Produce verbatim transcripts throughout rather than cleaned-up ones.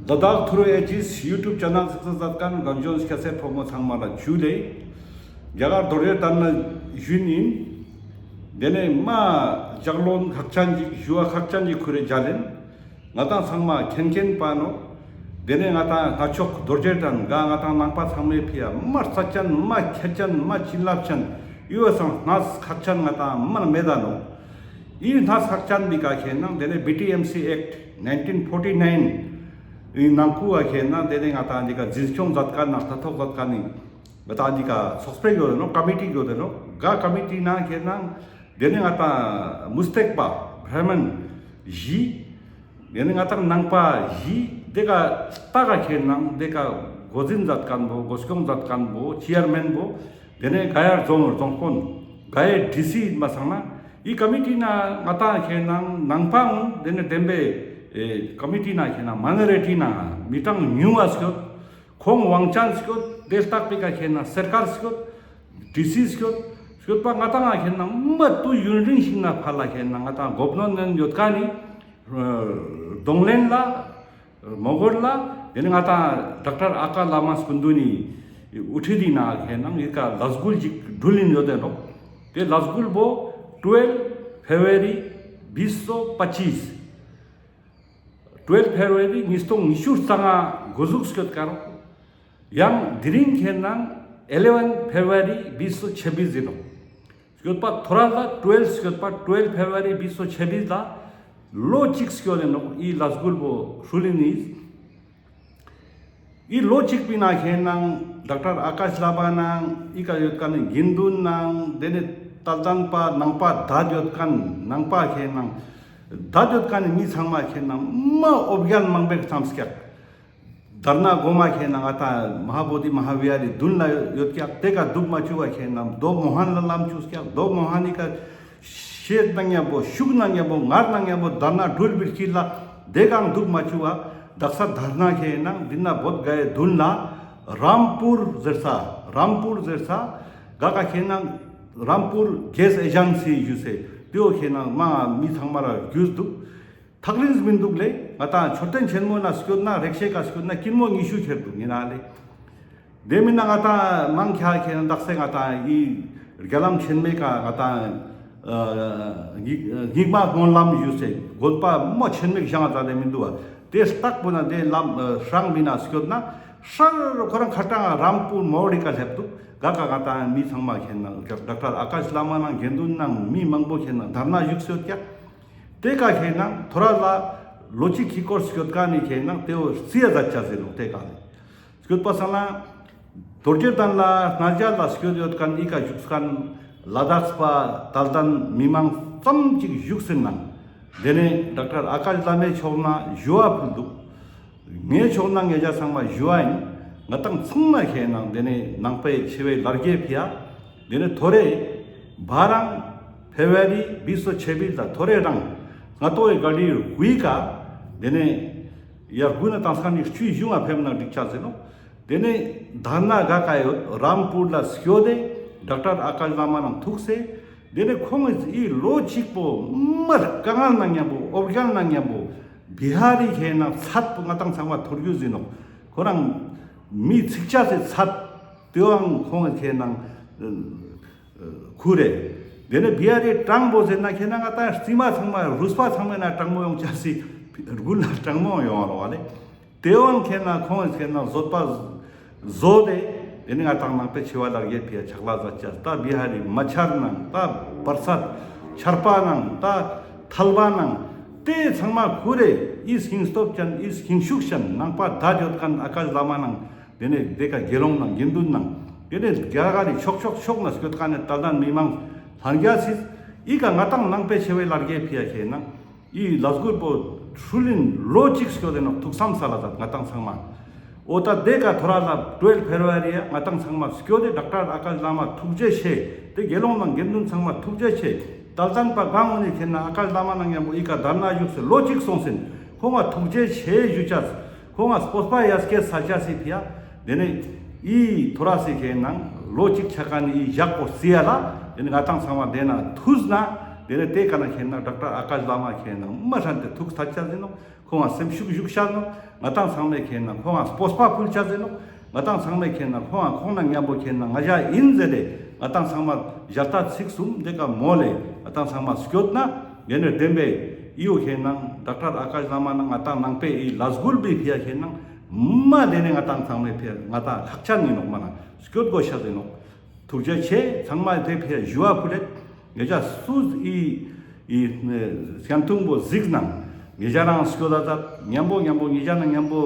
ལ་དྭགས་ཐུརུ་ཨེ་ཇིས་ཡུ་ཊུབ་ཆེ་ནལ་གཟིགས་ས་མཛད་མཁན་རྒན་གཞོན་སྐྱ་སེར་ཕོ་མོ་ཚང་མ་ལ་ཇུ་ལེ། རྒྱ་གར་རྡོ་རྗེ་གདན་ན་བཞུགས་ཡིན། དེ་ནས་མ་ལྕགས་ལོན་ཁག་ཅན་ཅིག་ཞུ་བ་ཁག་ཅན་ཅིག་ཁུར་རེ་མཇལ་ཡིན། ང་ཏང་ཚང་མ་མཁྱེན་མཁྱེན་པ་ནོག། དེ་ནས་ང་ཏང་ང་ཕྱོགས་རྡོ་རྗེ་གདན་ག་ང་ཏང་ནང་པ་ཚང་མའི་ཕི་ཡ་མ་རྩ་ཅན་མ་ཁྱད་ཅན་མ་བྱིན་རླབས་ཅན་ཡུ་ཨེས་སང་གནས་ཁག་ཅན་ང་ཏང་མ་མེད་ད་ནོག། ཨི་གནས་ཁག་ཅན་པའི་ཀ་ཁེ་ནང་དེ་ནས་བི་ཊི་ཨེམ་སི་ཨེཀྚ་ནའིན་ཊིན་ཕོར་ཊི་ནའིན་ཨི་ནང་ཁུ་བ་ཁེ་ནང་དེ་ནས་ང་ཏང་འདི་ཀ་འཛིན་སྐྱོང་མཛད་མཁན་ནང་ལྟ་རྟོག་མཛད་མཁན་ནི་ང་ཏང་འདི་ཀ་ཚོགས་པའི་གོ་དེ་ནོག། ཀ་མི་ཊི་གོ་དེ་ནོག། ག་ཀ་མི་ཊི་ནང་ཁེ་ནང་དེ་ནས་ང་ཏང་མུ་སྟེགས་པ་བྷྲ་མན་བཞི། དེ་ནས་ང་ཏང་ནང་པ་བཞི། དེ་ཀ་ལྟ་ཀ་ཁེ་ནང་དེ་ཀ་འགོ་འཛིན་མཛད་མཁན་པོ་འགོ་སྐྱོང་མཛད་མཁན་པོ་ཅེར་མེན་པོ་དེ་ནས་ག་ཡ་རྫོང་རྫོང་དཔོན་ག་ཡ་ཌི་སི་ཡིན་པ་སང་ན་ཨི་ཀ་མི་ཊི་ནང་ང་ཏང་ཁེ་ནང་ནང་པའང་དེ་ནས་བདེན་པའི་ཨེ་ཀ་མི་ཊི་ནང་ཁེ་ནང་མ་ནོ་རི་ཊི་ནང་མི་གྲངས་ཉུང་བ་སྐྱོད། ཁོང་དབང་ཅན་སྐྱོད། དེ་ལྟག་པའི་ཀ་ཁེ་ནང་སར་ཀར་སྐྱོད། ཌི་སི་སྐྱོད། སྐྱོད་པ་ང་ཏང་ང་ཁེ་ནང་མ་ཏུ་ཡུན་རིང་ཞིག་ན་ཕར་ལ་ཁེ་ནང་ང་ཏང་གོ་གནས་ནན་ཡོད་མཁན་ནི་གདོང་ལེན་ལ་མོ་གོར་ལ་དེ་ནས་ང་ཏང་ཌོག་ཊར་ཨ་ཀ་བླ་མ་སྐུ་མདུན་ནི་དབུ་ཁྲིད་དེ་ནང་ཁེ་ནང་ཡི་ཀ་ལས་འགུལ་ཅིག་འགྲུལ་ཡིན་ཡོད་དེ་ནོག། དེ་ལས་འགུལ་པོ་ཊུ་ཝེལ་ཕེབ་རུ་ཝ་རི་བིས་སོ་པ་ཅིས། ཊུ་ཝེལ་ཕེབ་རུ་ཝ་རི་ཉིས་སྟོང་ཉི་ཤུ་རྩ་ལྔ་འགོ་འཛུགས་སྐྱོད་ཀ་རོག། ཡང་དེ་རིང་ཁེ་ནང་ཨེ་ལེ་ཝན་ཕེབ་རུ་ཝ་རི་བིས་སོ་ཆེ་བིས་ཡིན་ནོག། སྐྱོད་པ་ཐོ་ར་ལ་ཊུ་ཝེལ་སྐྱོད་པ་ཊུ་ཝེལ་ཕེབ་རུ་ཝ་རི་བིས་སོ་ཆེ་བིས་ལ་ལོ་གཅིག་སྐྱོད་ཡིན་ནོག། ཨི་ལས་འགུལ་པོ་ཧྲུལ་ཡིན་ནི། ཨི་ལོ་གཅིག་པའི་ནང་ཁེ་ནང་ཌོག་ཊར་ཨ་ཀཱཤ་བླ་མ་ནང་ཨི་ཀ་ཡོད་མཁན་ནི་དགེ་འདུན་ནང་དེ་ནས་ཏལ་ཏན་པ་ནང་པ་དད་ཡོད་མཁན་ནང་པ་ཁེ་ནང་དད་ཡོད་མཁན་ནི་མི་ཚང་མ་ཁེ་ནང་མ་འོ་བརྒྱལ་མང་པོ་ཙམ་སྐྱག། དྷར་ན་གོ་མ་ཁེ་ནང་ང་ཏང་མ་ཧཱ་བོ་དྷི་མ་ཧཱ་བི་ཧཱར་རི་མདུན་ལ་ཡོད་ཀྱག། དེ་ཀ་འདུག་མ་བཅུག་པ་ཁེ་ནང་རྡོ་མོ་ཧན་ལ་ལམ་བཅུག་ཀྱག། རྡོ་མོ་ཧན་ནི་ཀ་ཤེད་ནང་ཉམ་པོ་ཤུགས་ནང་ཉམ་པོ་ངར་ནང་ཉམ་པོ་དྷར་ན་འགྲུལ་བིར་ཁྱིལ་ལ་དེ་ཀ་འདུག་མ་བཅུག་པ་དག་ས་དྷར་ན་ཁེ་ནང་འདི་ན་བོད་ག་ཡའི་མདུན་ལ་རམ་པུར་ཟེར་ས་རམ་པུར་ཟེར་ས་ག་ཀ་ཁེ་ནང་རམ་པུར་གེས་ཨེ་ཇན་སི་ཞུ་སེ་དེའོ་ཁེ་ནང་མ་མི་ཚང་མ་ལ་རྒྱུས་འདུག། ཐག་རིང་མི་འདུག་ལེ། ང་ཏང་མཆོད་རྟེན་ཆེན་མོ་ན་སྐྱོད་ན་རེག་ཤེས་ཀ་སྐྱོད་ན་ཀིན་མོ་ཉི་ཤུ་ཁྱེར་འདུག་ཡིན་ན་ལེ། དེ་མིན་ན་ང་ཏང་མང་ཁྱ་ཁྱེར་ན་དག་ས་ང་ཏང་ཨི་རྒྱ་ལམ་ཆེན་མོའི་ཀ་ང་ཏང་ཨ་སྙིགས་སྙིགས་མ་སྨོན་ལམ་ཞུ་སེ་དགོན་པ་མོ་ཆེན་མོའི་ཞང་ང་ཙ་ལེ་མི་འདུག་པ། དེ་ལྟག་པོ་ན་དེ་ལམ་ཨ་ཧྲང་མི་ན་སྐྱོད་ན་ཧྲར་ཁོ་རང་ཁ་ཏང་རམ་པུར་མོ་རི་ཀ་སླེབས་འདུག། ག་ཀ་ང་ཏང་མི་ཚང་མ་ཁྱེར་ན་ཌོག་ཊར་ཨ་ཀཱཤ་བླ་མ་ནང་དགེ་འདུན་ནང་མི་མང་པོ་ཁྱེར་ན་དྷར་ན་བཞུགས་སེ་ཡོད་ཀྱག། དེ་ཀ་ཁེ་ནང་ཐོ་ར་ལ་ལོ་གཅིག་གི་སྐོར་སྐྱོད་ཀ་ནི་ཁེ་ནང་དེའོ་རྩིས་ཡ་ཛད་ཅ་ཟེར་ནོག། དེ་ཀ་ནི་སྐྱོད་པ་སང་ན་རྡོ་རྗེ་གདན་ལ་སྣ་རྒྱ་ལ་སྐྱོད་ཡོད་མཁན་ཨི་ཀ་བཞུགས་མཁན་ལ་དྭགས་པ་ཏལ་ཏན་མི་མང་ཙམ་ཅིག་བཞུགས་སེ་ནང་དེ་ནས་ཌོག་ཊར་ཨ་ཀཱཤ་བླ་མའི་ཕྱོགས་ན་ཞུ་བ་ཕུལ་འདུག། ངའི་ཕྱོགས་ན་ངེད་ཅག་ཚང་མ་ཞུ་བ་ཡིན། ང་ཏང་ཚང་མ་ཁེ་ནང་དེ་ནས་ནང་པའི་ཆེ་བའི་ལར་རྒྱས་ཕི་ཡ། དེ་ནས་ཐོ་རེ་བ་རང་ཕེབ་རུ་ཝ་རི་བིས་སོ་ཆེ་བིས་ལ་ཐོ་རེ་རང་ང་ཏོ་ཡི་ག་ལི་ཧུའི་ཀ་དེ་ནས་ཡར་དགུ་ན་ཏང་ས་ནི་བཅུ་གཞུང་ང་ཕེབས་ན་འགྲིག་ཅ་ཟེར་ནོག། དེ་ནས་དྷར་ན་ག་ཀ་ཡོད་རམ་པུར་ལ་སྐྱོད་དེ་ཌོག་ཊར་ཨ་ཀཱཤ་བླ་མ་ནང་ཐུག་སེ། དེ་ནས་ཁོང་གི་ལོ་གཅིག་པོ་མ་དཀའ་ངལ་ནང་ཉམ་པོ་འོ་བརྒྱལ་ནང་ཉམ་པོ་བི་ཧར་རི་ཁེ་ནང་ཚད་པོ་ང་ཏང་ཚང་མ་ཐོར་རྒྱུ་ཟེར་ནོག། ཁོ་རང་མི་ཚིག་ཅ་སེ་ཚད་དེའང་ཁོང་གི་ཁེ་ནང་ཁུར་རེ། དེ་ནས་བི་ཧར་རི་གྲང་པོ་ཟེར་ན་ཁེ་ནང་ང་ཏང་རྩིས་མ་ཚང་མ་རུས་པ་ཚང་མ་ན་གྲང་མོ་ཡོང་ཅ་སེ་དགུན་ལ་གྲང་མོ་ཡོང་རོགས་ལེ། དེ་བོ་ཁེ་ནང་ཁོང་ཁེ་ནང་བཟོད་པ་བཟོད་དེ། དེ་ནི་ང་ཏང་ནང་པའི་ཆེ་བ་ལར་རྒྱས་ཕི་ཡ་ཕྱག་ལས་མཛད་ཅ། ད་བི་ཧར་རི་མ་ཆར་ནང་ད་བར་སད་ཆར་པ་ནང་ད་ཐལ་བ་ནང་དེ་ཚང་མ་ཁུར་རེ་ཨི་སྙིང་སྟོབས་ཅན་ཨི་སྙིང་ཤུགས་ཅན་ནང་པ་དད་ཡོད་མཁན་ཨ་ཀཱཤ་བླ་མ་ནང་དེ་ནས་དེ་ཀ་དགེ་སློང་ནང་དགེ་འདུན་ནང་དེ་ནས་རྒྱ་གར་རི་ཕྱོགས་ཕྱོགས་ཕྱོགས་ན་སྐྱོད་མཁན་ནི་ཏལ་ཏན་མི་མང་ལྷན་རྒྱས་སི་ཨི་ཀ་ང་ཏང་ནང་པའི་ཆེ་བའི་ལར་རྒྱས་ཕི་ཡ་ཁེ་ནང་ཨི་ལས་འགུལ་པོ་ཧྲུལ་ཡིན་ལོ་གཅིག་སྐྱོད་དེ་ནོག། ཐུགས་བསམ་ས་ལ་ད་ང་ཏང་ཚང་མ། འོ་ད་དེ་ཀ་ཐོ་ར་ལ་ཊུ་ཝེལ་ཕེབ་རུ་ཝ་རི་ཡ་ང་ཏང་ཚང་མ་སྐྱོད་དེ་ཌོག་ཊར་ཨ་ཀཱཤ་བླ་མ་ཐུགས་རྗེ་ཆེ། དེ་དགེ་སློང་ནང་དགེ་འདུན་ཚང་མ་ཐུགས་རྗེ་ཆེ། ཏལ་ཏན་པ་གང་འོ་ནི་ཁེ་ནང་ཨ་ཀཱཤ་བླ་མ་ནང་ཉམ་པོ་ཨི་ཀ་དྷར་ན་བཞུགས་སེ་ལོ་གཅིག་སོང་སིན་ཁོང་ང་ཐུགས་རྗེ་ཆེ་ཞུ་ཅ། ཁོང་ང་སྤོབས་པ་ཡ་སྐྱེད་ས་ཅ་སི་ཕི་ཡ། དེ་ནས་ཨི་ཐོ་ར་སི་ཁེ་ནང་ལོ་གཅིག་ཆ་ཀ་ནི་ཨི་ཞག་པོ་སི་ཡ་ལ་དེ་ནས་ང་ཏང་ཚང་མ་དེ་ན་ཐུགས་ན་དེ་ནས་དེ་ཀ་ན་ཁེ་ནང་ཌོག་ཊར་ཨ་ཀཱཤ་བླ་མ་ཁེ་ནང་མ་ཧྲན་ཏེ་ཐུགས་ཐད་ཅ་ཟེར་ནོག། ཁོང་ང་སེམས་ཤུགས་ཞུགས་ཤ་ནོག། ང་ཏང་ཚང་མས་ཁེ་ན་ཁོང་ང་སྤོབས་པ་ཕུལ་ཆ་ཟེར་ནོག། ང་ཏང་ཚང་མས་ཁེ་ན་ཁོང་ང་ཁོང་ན་མཉམ་པོ་ཁེ་ན་ང་ཞ་ཨིན་ཟེར་ཏེ་ང་ཏང་ཚང་མ་ཞལ་ཏ་ཚིག་གསུམ་དེ་ཀ་མོལ་ལེ་ང་ཏང་ཚང་མ་སྐྱོད་ན་ཡེ་ནེ་བདེན་པའི་ཨི་བོ་ཁེ་ན་ཌོག་ཊར་ཨ་ཀ་ཤ་བླ་མ་ན་ང་ཏང་ནང་པའི་ཨི་ལས་འགུལ་བི་ཕི་ཡ་ཁེ་ན་མ་དེ་ནེ་ང་ཏང་ཚང་མའི་ཕི་ཡ་ང་ཏང་ཁག་ཅན་ཨིན་ནོག་མ་ན་སྐྱོད་དགོས་ཤ་ཟེར་ནོག། ཐུགས་རྗེ་ཆེ། ཚང་མ་དེ་ཕི་ཞུ་བ་ཕུལ་ལེ། ཉེ་ཞ་སུ་ཨི་ཨི་སྐྱན་ཐུང་པོ་གཟིགས་ནང་ཉེ་ཞ་རང་སྐྱོད་ད་ད་མཉམ་པོ་མཉམ་པོ་ཉེ་ཞ་ནང་མཉམ་པོ་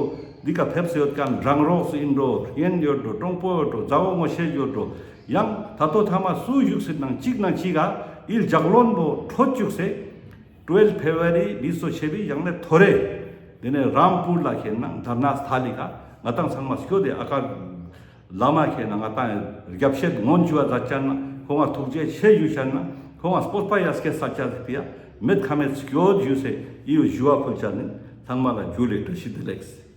འདི་ཀ་ཕེབས་སེ་ཡོད་ཁན་རང་རོགས་སུ་ཨིན་འགྲོ་རྒན་ཡོད་འགྲོ་གྲོང་པོ་ཡོད་འགྲོ་མཛའ་བོ་ངོ་ཤེས་ཡོད་འགྲོ་ཡང་ད་ལྟོ་ཐ་མ་སུ་བཞུགས་སྲིད་ནང་གཅིག་ནང་གཅིག་ག་ཨི་ལྗགས་ལན་པོ་འཕྲོད་བཅུག་སེ། ཊུ་ཝེལ་ཕེབ་རུ་ཝ་རི་བི་སོ་ཆེ་བི་ཡང་ནེ་ཐོ་རེ། དེ་ནེ་རམ་པུར་ལ་ཁེ་ན་དྷར་ན་སི་ཐ་ལི་ཀ་ང་ཏང་ཚང་མ་སྐྱོད་དེ་ཨ་ཀ་བླ་མ་ཁེ་ན་ང་ཏང་རྒྱབ་བཤད་ངོན་ཅུ་བ་ཛད་ཅན་ན་ཁོང་ང་ཐུགས་རྗེ་ཆེ་ཞུ་ཅན་ན་ཁོང་ང་སྤོབས་པ་ཡ་སྐྱེ་ས་ཅན་ཕི་ཡ་མེད་ཁ་མེད་སྐྱོད་ཞུ་སེ་ཨི་བོ་ཞུ་བ་ཕུལ་ཅན་ནི་ཚང་མ་ལ་ཇུ་ལེ་བཀྲ་ཤིས་བདེ་ལེགས།